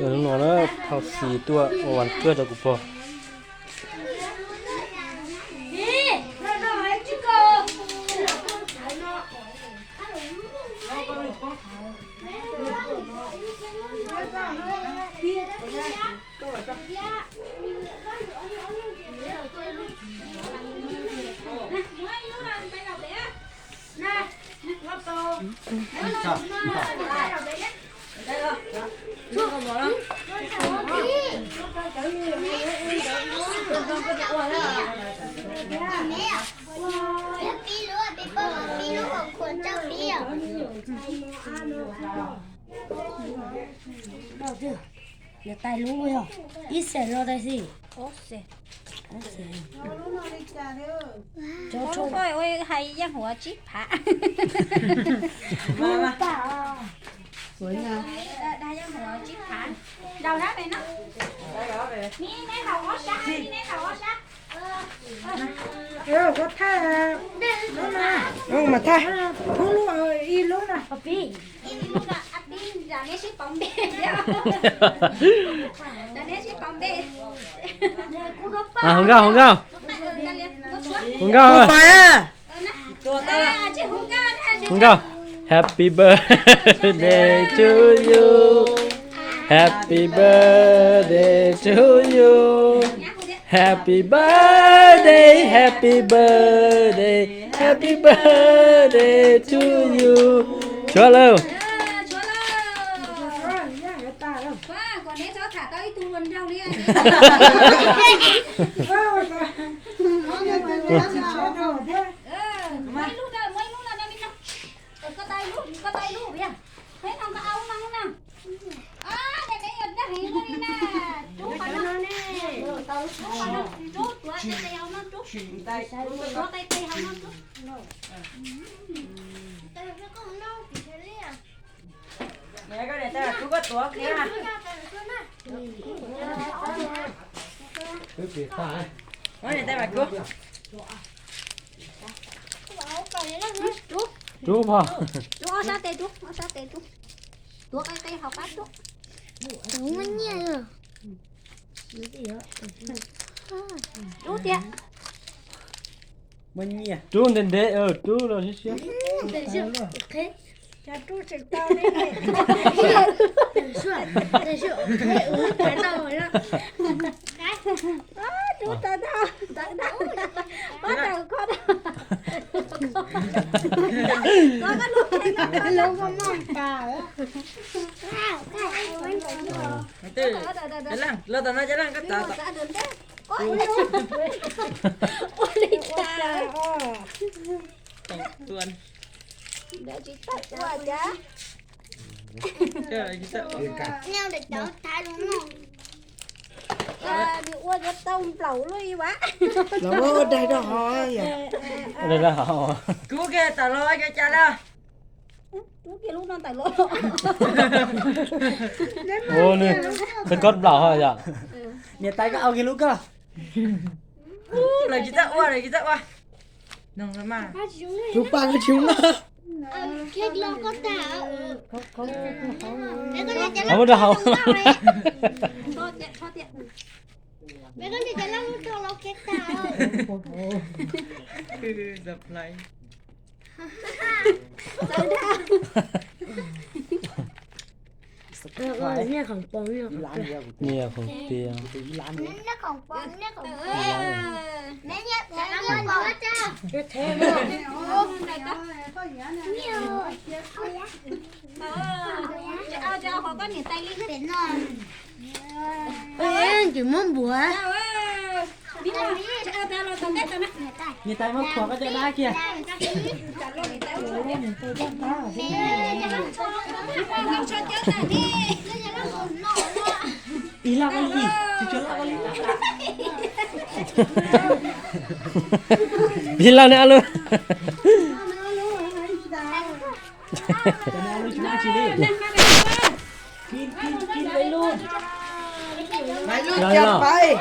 Hnub no na, thau xis tuaj ua vas kawg rau kuv pog. Niam tais lub yog ib xees los tais xis. Cov tshuaj ua hais yeej huav tsib phav. Dag yeej huav tsib phav. Daus dab pem no. Mi neb haus ob sab, mi neb haus ob sab. Mas thaij kuv lub ib lub na. Neb sib pauv npe, neb sib pauv npe. Hau nkauj, hau nkauj. Hau nkauj. Hau nkauj. Happy birthday to you. Happy birthday to you. Happy birthday, happy birthday, happy birthday to you. Tshuav lawm. Rub pog. Rub ob sab tes rub, ob sab tes rub. Tuav qe qe hauv qab rub. Rub tiag. Rub ntev ntev, rub los siab siab. Rub tau, tau, tau, tau, tau, tau. Los tom no cov leej koj txav tom. Ua li cas. Tsis tau ua cas. Nws ua yuav tau nplaum luaj li vas. Los ua daig rau hov yom. Kuv kiag tawm los ua cas cas lawm. Kuv kiag lub no tawm los. Nws qhov nplaum hov yom. Niam tais koj au kiag lub koj. Lawv tsis txawj ua, lawv tsis txawj ua. Tus paj koj tsis ua. Muab rau hauv. Nyiaj khoom tiag. Tsis muab npuav. Niam tais muab khuam koj cov dab kiag. Ib laj koj li, tsis tshua laj koj li. Ib laj ne lub. Maiv lub cas pais.